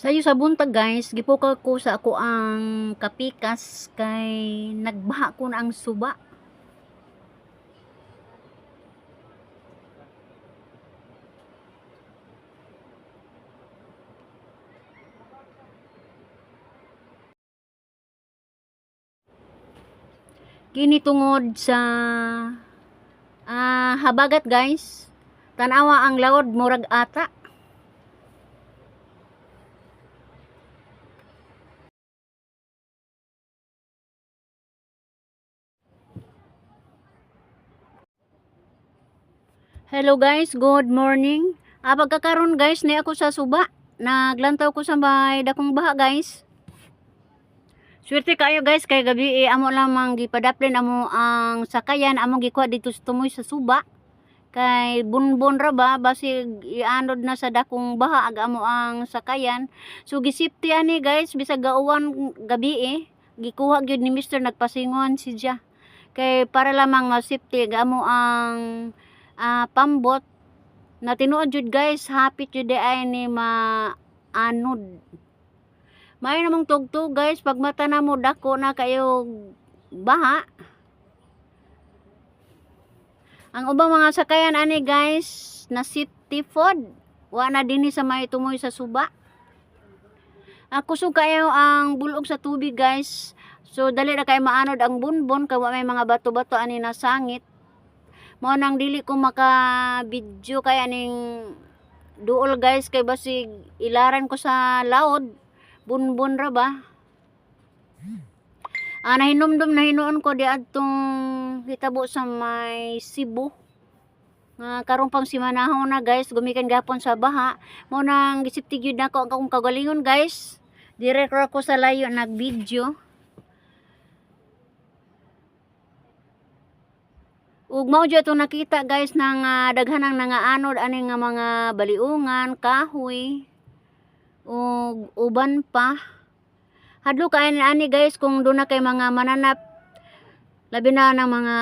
Sayo sa buntag, guys, gipukaw ko sa ako ang kapikas kay nagbaha ko na ang suba. Kini tungod sa habagat, guys. Tanawa ang laod, murag ata. Hello guys, good morning. Pagkakaroon guys, ni ako sa suba. Naglantaw ko sa may dakong baha, guys. Swerte kayo, guys, kay gabi eh, amo lamang gipadaplin amo ang sakayan, amo gikuha dito sa tumoy sa suba. Kay bunbon ra ba, basig ianod na sa dakong baha ag amo ang sakayan. So gisipti ani, guys, bisag gauwan gabi eh. Gikuha gyud ni Mister, nagpasingon si siya. Kay para lamang masipti ag amo ang pambot na tinuod jud, guys, hapit jud ay ni maanod. May namang tugtog, guys, pag mata na mo dako na kayo baha. Ang ubang mga sakayan ani, guys, na safety food. Wa na dinhi sa may tumoy sa suba. Kusog kayo ang bulog sa tubig, guys. So dali na kay maanod ang bunbon kay wa may mga bato-bato ani nasangit. Mao nang dili ko maka-video kay aning duol, guys, kay basig ilaran ko sa laod. Bunbon ra ba? Nahinumdum na hinuon ko di adtong hitabo sa may Cebu. Nga karon pang simanahon na, guys, gumikan gapon sa baha. Mao nang gisipti gyud nako ang akong kagalingon, guys. Direk ra ko sa layo nag-video. Ug mao jud atong nakita, guys, nang daghan ang nangaanod ani nga mga baliungan, kahoy ug uban pa. Hadlo kay ani, guys, kung doon na kay mga mananap, labi na ng mga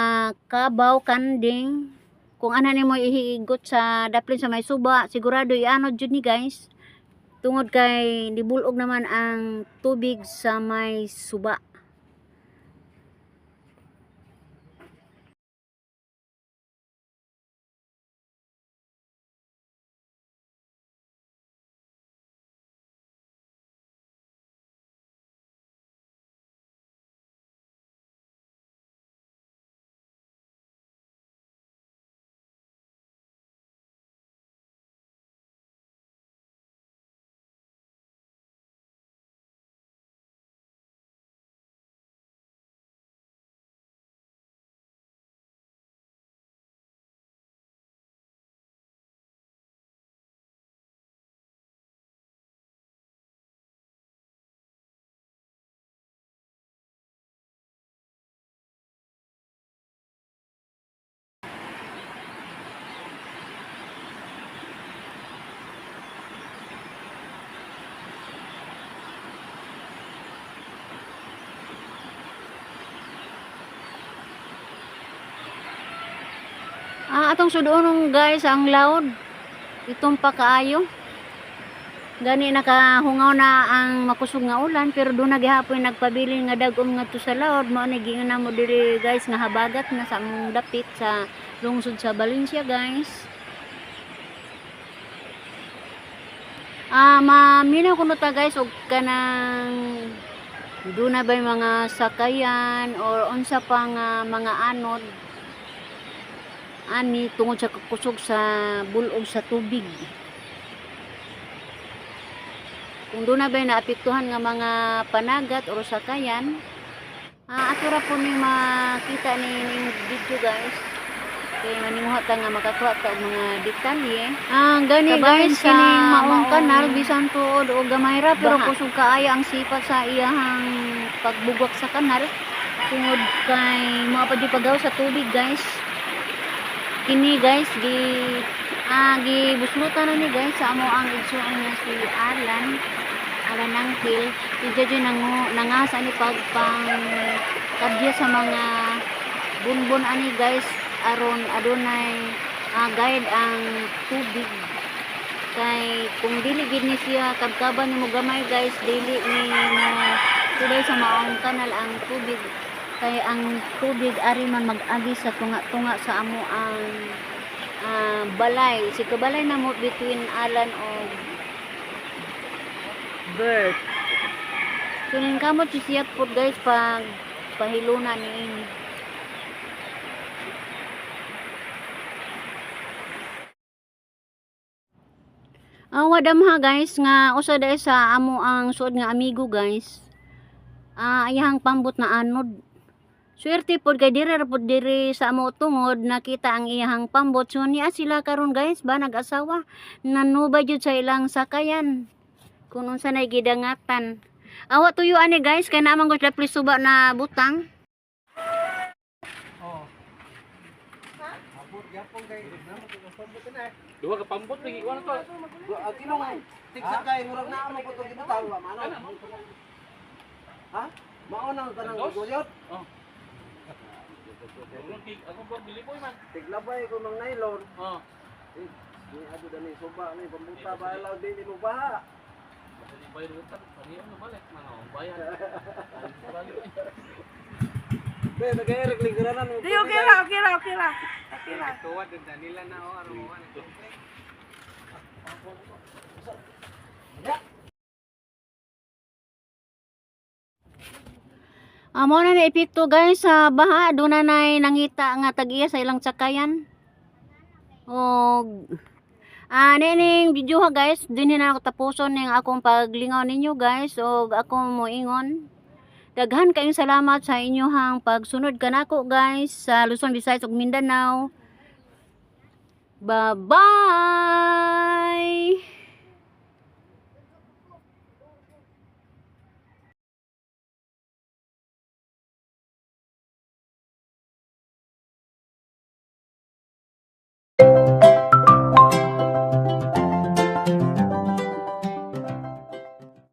kabaw, kanding. Kung ana nimo ihigot sa daplin sa may suba, sigurado ianod jud ni, guys. Tungod kay nibulog naman ang tubig sa may suba. Atong sudonong, guys, ang laod. Itong pa kaayo. Gani nakahungaw na ang makusog nga ulan pero doon na gihapon nagpabilin nga dagom ngadto sa laod. Mao ni giingon namo diri, guys, nga habagat na sa among dapit sa lungsod sa Valencia, guys. Maminaw kuno ta, guys, og kanang doon na ba mga sakayan or unsa pa nga mga anod ani tungod sa kakusog sa bulog sa tubig. Kung doon na ba naapektuhan nga mga panagat or sakayan, ato ra po ni makita ni ning video, guys. Kay maninguha ta nga makakuha ta og mga detalye. Ang gani Kabahin guys, sa kining maong maong kanal bisan tuod og gamay ra pero baha. Kusog kaayo ang sipat sa iyahang pagbugwak sa kanal tungod kay mga pa pagaw sa tubig, guys. Kini, guys, gi buslutan na ni, guys, sa amo ang igsuon nga si Alan Alan Angkil. Si Jojo nangu nangasa ani pagpang kadya sa mga bunbon ani, guys, aron adunay guide ang tubig. Kay kung dili gid ni siya kabkaban nimo gamay, guys, dili ni mo sulay sa maong kanal ang tubig, kay ang tubig ari man mag-agi sa tunga-tunga sa amo ang balay. Si kabalay namo between Alan og Bert. So nin kamot si siya pod, guys, pag pahiluna ni. Wadam ha, guys, nga usa dahil sa amo ang suod nga amigo, guys. Ayahang pambot na anod. Swerte pod kay dire ra pod diri sa amo tungod nakita ang iyahang pambot. So niya sila karon, guys, ba nag-asawa. Nanubay jud sa ilang sakayan. Kung unsa nay gidangatan. Awa tuyo ani, guys, kay naman ko sila suba na butang. Duha ka pambot lagi kuan to. Kinong tigsa kay murag naa mo putong gibutang wa mano. Ha? Mao nang kanang guyot. Oh. Ako ba biliboy man. Tiglabay ko mang nylon. Oh. Eh, ni ado dani suba ni pambuta ba law dili mo baha. Basta di bayar utang, pareho na balik man oh, bayad. Balik. Be nagayerek lingkuranan mo. Di, okay ra, okay ra, okay ra. Okay ra. Amo na na epekto, guys, sa baha, doon na nay nangita nga tag-iya sa ilang sakayan. Og ning video ha, guys, dinhi na ako tapuson ning akong paglingaw ninyo, guys, og akong moingon. Daghan kayong salamat sa inyohang pagsunod kanako, guys, sa Luzon, Visayas ug Mindanao. Bye-bye.